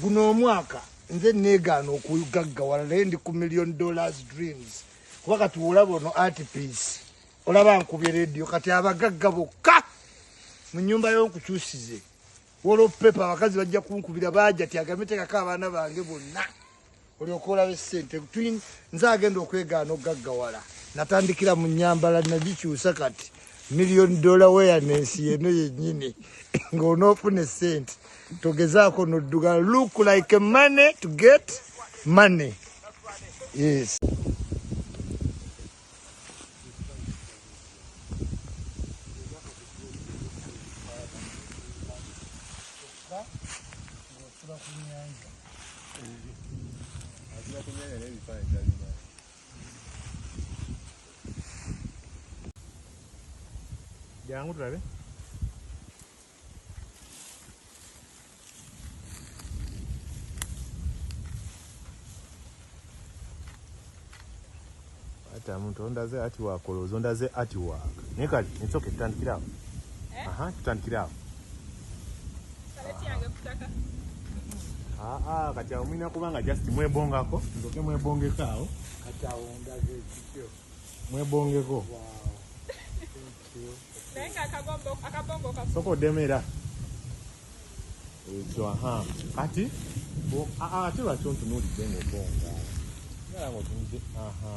Guno omwaka nze negaana okugaggawala, naye ndi ku million dollars dreams, kuba kati olaba ono art piece, olaba nkubye rediyo. Kati abagagga bokka mu nyumba y'onkukyusize wallpaper, abakazi bajja kunkubira baja ti agambe tekako abaana bange bonna, olyoka olaba esente. Nze agenda okwegaana okugaggawala. Natandikira mu nyambala, nagikyusa, kati million dollar awareness yeno yennyini. Ng'onoofuna esente, togezaako noddugala. Look like money to get money, yes. Ng'osula ku nnyanja. Asula ku nnyanja n'ebifaananyi talina. Jangu tulabe. Ate omuntu ondaze artwork, olowooza ondaze artwork. Naye kale it's okay, tutandikire awo. Eh? Aha, tutandikire awo. Paleti yange ku ttaka. Aa, kati awo mulina kuba nga just mwebongako, nzoke mwebongeko awo. Kati awo ndaze ekikyo. Mwebongeko. Wow. Thank you. Naye nga akabongo kafu. Sooka oddemu era ekyo. Aha, kati ate lwaki ontunuulidde ng'obonga? Nga ng'otunudde. Aha.